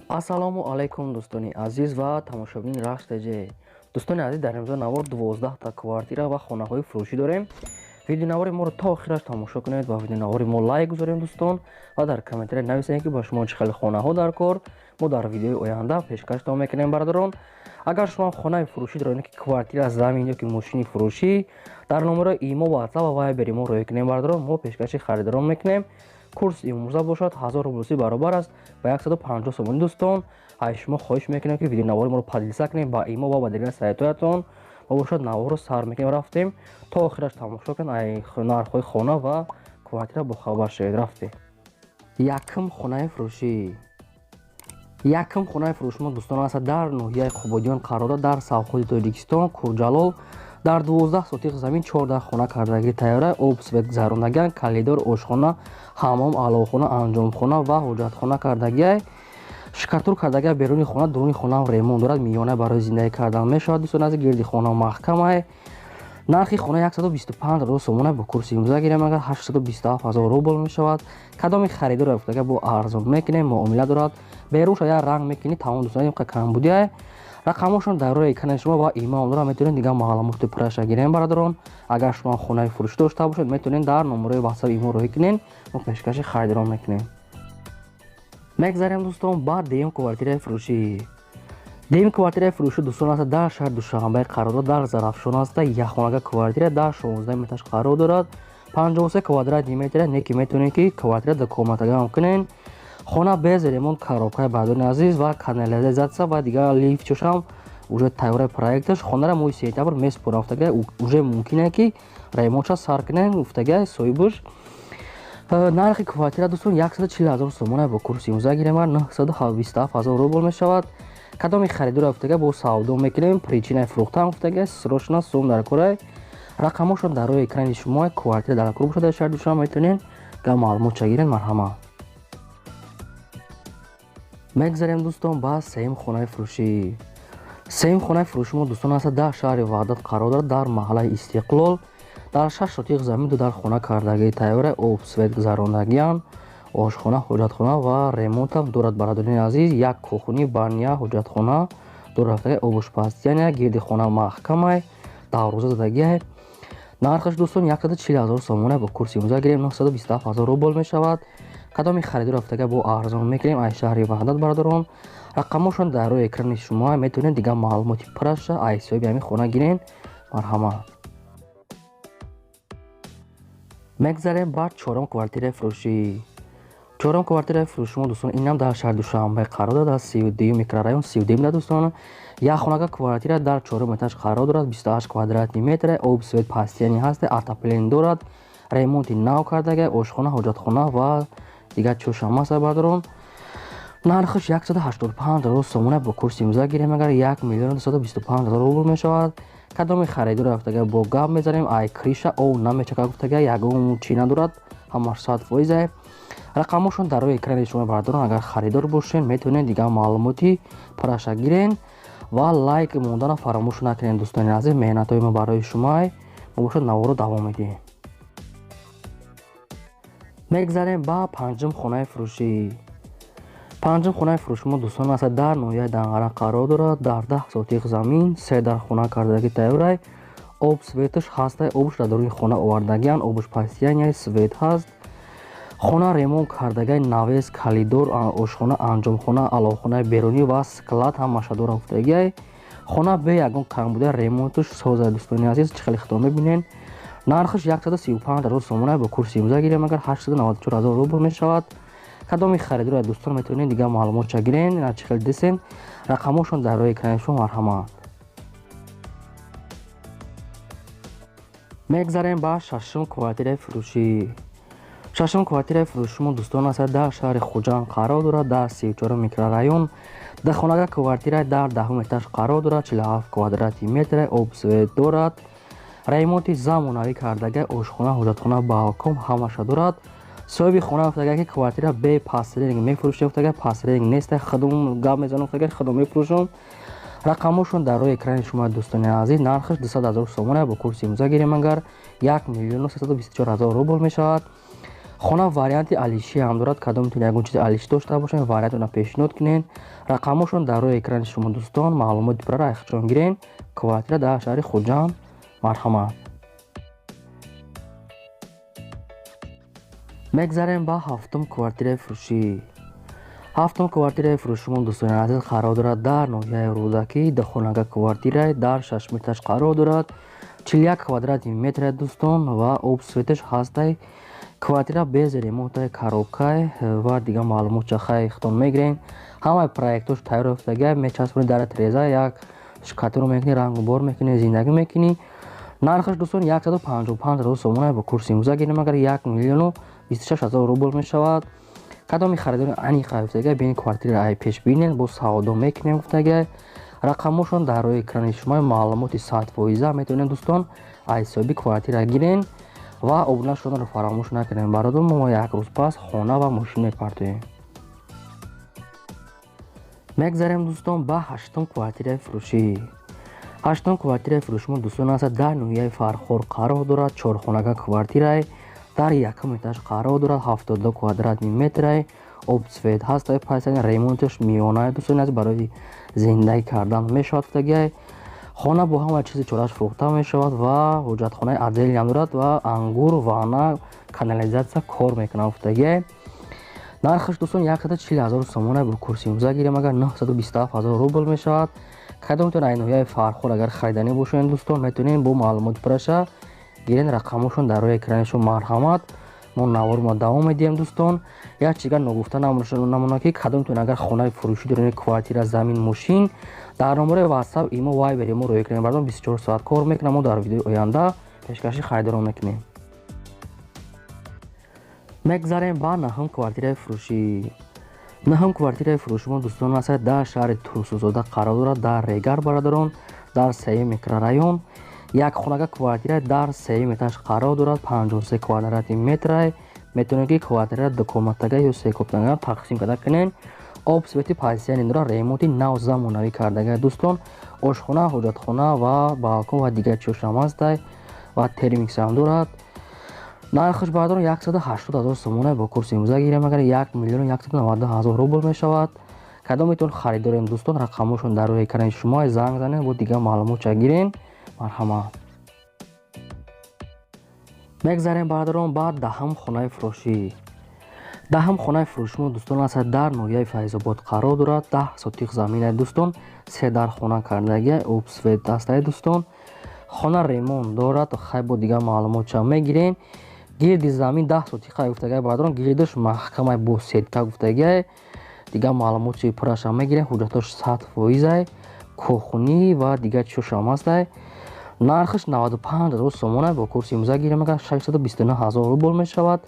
Ассалому алайкум, дӯстони азиз ва тамошобини Рахш ТЖ. Дӯстони азиз, дар имрӯза навор 12та квартира ва хонаҳои фурӯшӣ дорем. Видеонавори моро то охираш тамошо кунед ва видеонавори мо лайк гузорем, дӯстон, ва дар комментария нависед, ки ба шумо чӣ хеле хонаҳо дар кор. Мо дар видеои оянда пешкаштон мекунем, бародарон. Агар шумо хонаи фурӯшӣ доред, ки квартира, замин ё ки мошини фурӯшӣ, дар номерои имо, WhatsApp ва Вайбери мо роҳӣ кунем, бародарон, мо пешкаши харидорон мекунем. Курс имрӯза бошад 1000 рублси баробар аст ба 150 сомонӣ. Дӯстон, аз шумо хоҳиш мекунем, ки видеонавори моро поделиться кунем ба имо ва ба дигар сайтҳоятон. Мо бошад наворро сар мекунем, рафтем, то охираш тамошо кунед, ай нархҳои хона ва квартира бохабар шавед. Рафтем. Якум хонаи фурӯшӣ. Якум хонаи фурӯши мо, дӯстон, аст дар ноҳияи Қубодиён қарор дорад, дар совхози Тоҷикистон, Курҷалол. Дар 12 сотиқ замин 14 хона кардагӣ тайёра, об, свет гузарондагиан, калидор, ошхона, ҳаммом, аловхона, анҷомхона ва ҳоҷатхона кардагиай, штукатур кардагиай беруни хона, дуруни хонаам ремонт дорад, миёна барои зиндагӣ кардан мешавад. Дӯстони азиз, гирди хона маҳкамай. Нархи хона 125 ҳазор сомона, бо курси имрӯза гирем агар 827 ҳазор рубл мешавад. Кадоми харидор гуфтага, бо арзон мекунем, муомила дорад. Берунша як ранг мекунӣ, тамом. Дӯстон, инқа камбудиай. Рақамҳошон дар рӯи экрани шумо ва имейл дорад, метавонед дигар маълумоти пурраша гирем, бародарон. Агар шумо хонаи фурӯшӣ дошта бошед, метавонед дар номерои WhatsApp имо роҳӣ кунед, мо пешкаши харидорон мекунем. Мегзарем, дӯстон, ба дуюм квартираи фурӯшӣ. Дуюм квартираи фурӯшӣ, дӯстон, аст дар шаҳри Душанбе қарор дорад, дар Зарафшон аст. Якхонага квартира дар 16 этаж қарор дорад, 53 квадратный метра, не ки метавонед, ки квартира двухкомнатага кунед. Хона без ремонт, коробкаи, бародарони азиз, ва канализация ва дигар лифтшам уже тайёраи проекташ. Хонара моҳи сентябр месупорам гуфтага, уже мумкине, ки ремонтша сар кунем, гуфтага соҳибаш. Нархи квартира, дӯстон, 140 ҳазор сомона, бо курси имрӯза гирем 927 ҳазор рубл мешавад. Кадоми харидор гуфтага, бо савдо мекунем. Причинаи фурӯхтан, гуфтага, срочно сум дар корай. Рақамҳошон дар рӯи экрани шумо. Квартира дар кор бошад дар шаҳри Душанбе, метавонед га маълумотша гиред, марҳамат. Мегзарем, дӯстон, ба сеюм хонаи фурӯшӣ. Сеюм хонаи фурӯши мо, дӯстон, аст дар шаҳри Ваҳдат қарор дорад, дар маҳаллаи Истиқлол. Дар шаш сотиқ замин ду дар хона кардагии тайёра, об, свет гузарондагиан, ошхона, ҳоҷатхона ва ремонтам дорад, бародарони азиз. Як кухни, баня, ҳоҷатхона дорад, рафтагӣ, обошпазияня, гирди хона маҳкамай, дарвоза задагиай. Нархаш, дӯстон, 140 ҳазор сомона, бо курси имрӯза гирем 927 ҳазор рубл мешавад. Кадоми харидор рафтага, бо арзон мекунем, ай шаҳри Ваҳдат, бародарон. Рақамҳошон дар рӯи экрани шумо, метавонед дигар маълумоти пурраша ай ҳисоби ҳамин хона гирен, марҳамат. Мегзарем ба чорум квартираи фурӯшӣ. Чорум квартираи фурӯши мо, дӯстон, инам дар шаҳри Душанбе қарор дорад, дар 32-юм микрорайон, 32-юм, дӯстон. Якхонага квартира дар чорум этаж қарор дорад, 28 квадратный метр, об, свет постоянный ҳаст, отопление дорад, ремонти нав кардага, ошхона, ҳоҷатхона ва дигар чошам аст, бародарон. Нархаш 185 ҳазор сомона, бо курси имрӯза гирем агар 1 миллион 225 ҳазор рубл мешавад. Кадоми харидор рафтага, бо гап мезанем. Ай крыша об намечака, гуфтага, ягон чӣ надорад, ҳамаш 100%. Рақамҳошон дар рӯи экрани шумо, бародарон. Агар харидор бошед, метавонед дигар маълумоти пурраша гирен ва лайк мондана фаромӯш накунед, дӯстони азиз. Меҳнатҳои мо барои шумоай. Мо бошад наворро давом медиҳем. Мегзарем ба панҷум хонаи фурӯшӣ. Панҷум хонаи фурӯши мо, дӯстон, аст дар ноҳияи Данғара қарор дорад, дар 10 сотиқ замин се дар хона кардагӣ тайёрай, об, светаш ҳастай, обш дар даруни хона овардагиан, обш постоянный, свет ҳаст. Хона ремонт кардагай, навес, калидор, ошхона, анҷомхона, аловхонаи берунӣ ва склад ҳамаша дора, гуфтагиай. Хона бе ягон камбуда, ремонташ соза, дӯстони азиз, чӣ хеле худо мебинед. Нархаш 135 ҳазор сомона, бо курси имрӯза гирем агар 894 ҳазор рубл мешавад. Кадоми харидор, дӯстон, метавонед дигар маълумотша гирен, чӣ хел дисен. Рақамҳошон дар рӯи экрани шумо, марҳамат. Мегзарем ба шашум квартираи фурӯшӣ. Шашум квартираи фурӯши мо, дӯстон, аст дар шаҳри Хуҷанд қарор дорад, дар 34-ум микрорайон. Дахонага квартира дар даҳум этаж қарор дорад, 47 квадратный метр, об, свет дорад, ремонти замонавӣ кардага, ошхона, ҳоҷатхона, балкон ҳамаша дорад. Соҳиби хона гуфтага, ки квартира бе посредник мефурӯшем, гуфтага, посредник неста, худум гап мезанам, гуфтага, худум мефурӯшам. Рақамҳошон дар рӯи экрани шумо, дӯстони азиз. Нархаш 200 ҳазор сомона, бо курси имрӯза гирем агар 1 миллиону 324 ҳазор рубл мешавад. Хона варианти алиши ҳам дорад. Кадомтон ягон чизи алиши дошта бошед, вариантона пешниҳод кунед. Рақамҳошон дар рӯи экрани шумо дӯстон, маълумоти пурра айхчон гирен. Квартира дар шаҳри Хуҷанд. Марҳамат. Мегзарем ба ҳафтум квартираи фурӯшӣ. Ҳафтум квартираи фурӯшимон дӯстони азиз қарор дорад дар ноҳияи Рӯдакӣ. Духонага квартираи дар 6 метраш қарор дорад. 41 квадрати метр дӯстон ва об светаш ҳастай. Квартира без ремонтай, коробкай ва дигар маълумот чахай хитон мегирен. Ҳамаи проектош тайёр ёфтагай, мечаспонӣ дар треза, як шкатуро мекунӣ, рангу бор мекунӣ, зиндагӣ мекунӣ. Нархаш дӯстон 155 000 сомона бо курси имрӯза гирем агар 1 миллиону 26 000 рубл мешавад. Кадоми харидори аниқа гуфтагай, бини квартира ай пеш бинен, бо савдо мекунем гуфтагай. Рақамҳошон дар рӯи экрани шумо, маълумоти 100% метавонед дӯстон аз ҳисоби квартира гирен ва обуна шуданро фаромӯш накунем. Бародар, мо як рӯз пас хона ва мошин мепартоем. Мегзарем дӯстон ба ҳаштум квартираи фурӯшӣ. Ҳаштум квартираи фурӯшимо дӯстон аст дар ноҳияи Фархор қарор дорад. Чорхонага квартираи дар якум этаж қарор дорад. 72 квадратни метрай, об свет ҳастай, пасани ремонташ миёнаи дӯстони азиз барои зиндагӣ кардан мешавад гуфтагиай. Хона бо ҳама чизи чораш фурӯхта мешавад ва ҳуҷҷатхонаи отдельный ҳам дорад ва ангур, ванна, канализатсия кор мекунад гуфтагиай. Нархаш дӯстон 140 000 сомона бо курси имрӯза гирем агар 927 000 рубл мешавад. Кадомтон ай ноҳияи Фархор агар хариданӣ бошед дӯстон, метавонед бо маълумоти пурраша гирен. Рақамҳошон дар рӯи экрани шумо. Марҳамат. Мо наворро давом медиҳем дӯстон. Як чизга ногуфта намонад ки кадомтон агар хонаи фурӯшӣ доред, квартира, замин, мошин, дар номерои WhatsApp, имо, Viber мо рӯи экрани бардон 24 соат кор мекунад. Мо дар видеои оянда пешкаши харидорон мекунем. Мегзарем ба наҳум квартираи фурӯшӣ. Наҳум квартираи фурӯшимо дӯстон аст дар шаҳри Турсунзода қарор дорад, дар Регар бародарон, дар сеюм микрорайон. Як хонага квартира дар сеюм этаж қарор дорад, 53 квадрати метрай. Метавонед ки квартира дукомнатага ё секомнатага тақсим карда кунед. Об свети пасияни дорад, ремонти нав замонавӣ кардага дӯстон. Ошхона, ҳоҷатхона ва балкон ва дигар чизҳошам ҳастай ва термикс ҳам дорад. Нархаш бародарон 180 000 сомона бо курси имрӯза гирем агар 1 миллиону 192 000 рубл мешавад. Кадометон харидорем дӯстон, рақамҳошон дар рӯи экрани шумо, занг занед бо дигар маълумотча гирен. Марҳамат. Мегзарем бародарон ба даҳум хонаи фурӯшӣ. Даҳум хонаи фурӯшимо дӯстон аст дар ноҳияи Файзобод қарор дорад. 10 сотиқ замина дӯстон, се дар хона кардагия, об свет ҳастай дӯстон. Хона ремонт дорад, хай бо дигар маълумотча мегирен. Гирди замин 10 сотиқа гуфтагиай бародарон, гирдаш маҳкамай бо сетка гуфтагиай. Дигар маълумотчи пурраша мегирем, ҳуҷҷатош 100%, кохунӣ ва дигар чизҳошам ҳастай. Нархаш 95 000 сомона бо курси имрӯза гирем агар 629 000 рубл мешавад.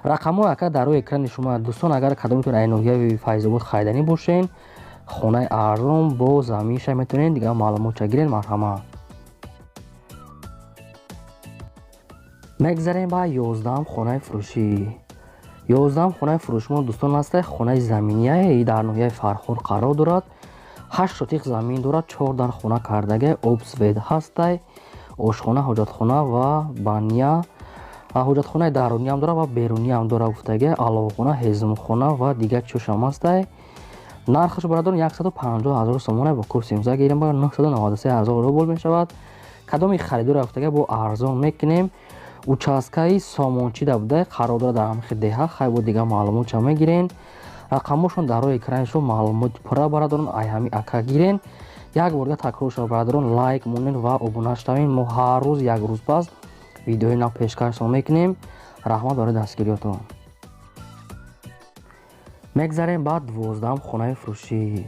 Рақамҳо ака дар рӯи экрани шумо дӯстон, агар кадомтон ай ноҳияи Файзобод хариданӣ бошед, хонаи арзон бо заминша метавонед дигар маълумотча гиред. Марҳамат. Мегзарем ба 11-ум хонаи фурӯшӣ. 11-ум хонаи фурӯшимо дӯстон ҳастай хонаи заминияе дар ноҳияи Фархор қарор дорад. 8 сотиқ замин дорад, 4 дар хона кардагай, об свет ҳастай, ошхона, ҳоҷатхона ва баня. Ҳоҷатхонаи дарунӣ ҳам дорад ва берунӣ ҳам дорад гуфтагай, аловхона, ҳезумхона ва дигар чизҳошам ҳастай. Нархаш бародарон 150 000 сомона бо курси имрӯза гирем 993 000 рубл мешавад. Кадоми харидор гуфтагай бо арзон мекунем. Участкаи Сомончида буда қарор дорад дар ҳамхи деҳа. Хай бо дигар маълумотча мегирен. Рақамҳошон дар рӯи экрани шумо, маълумоти пурра бародарон ай ҳами ака гирен. Як борга такрор шава бародарон, лайк монед ва обуна шавед. Мо ҳар рӯз як рӯз пас видеои нав пешкашон мекунем. Раҳмат барои дастгириётон. Мегзарем ба 12-ум хонаи фурӯшӣ.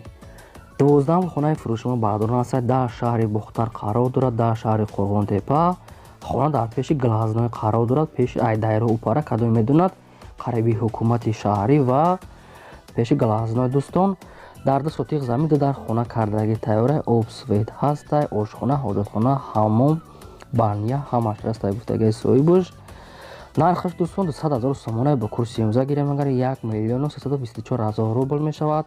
12-ум хонаи фурӯшимо бародарон аст дар шаҳри Бохтар қарор дорад, дар шаҳри Қурғонтепа. Хона дар пеши Глазной қарор дорад, пеши Айдайро Упара, кадоме медонад, қариби ҳукумати шаҳрӣ ва пеши Глазной дӯстон. Дар 2 сотиқ замин ду дар хона кардаги тайёра, об свет ҳастай, ошхона, ҳоҷатхона, ҳаммом, баня ҳамаш ҳастай гуфтагаи соҳибаш. Нархаш дӯстон 200 000 сомона бо курси имрӯза гирем агар 1 миллиону 324 000 рубл мешавад.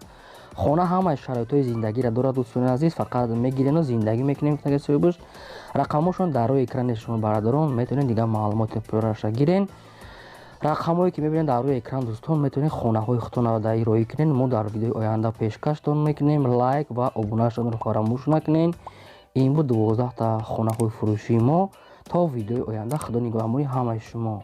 Хона ҳамаи шароитҳои зиндагиро дорад дӯстони азиз, фақат мегирену зиндагӣ мекунем гуфтагаи соҳибаш. Рақамҳошон дар рӯи экрани шумо бародарон, метавонед дигар маълумоти пурраша гирен. Рақамҳое ки мебинед дар рӯи экран, дӯстон, метавонед хонаҳои худтонро дар роҳӣ кунед. Мо дар видеои оянда пешкаштон мекунем. Лайк ва обуна шуданро фаромӯш накунед. Ин буд 12та хонаҳои фурӯшии мо. То видеои оянда, худо нигаҳбони ҳамаи шумо.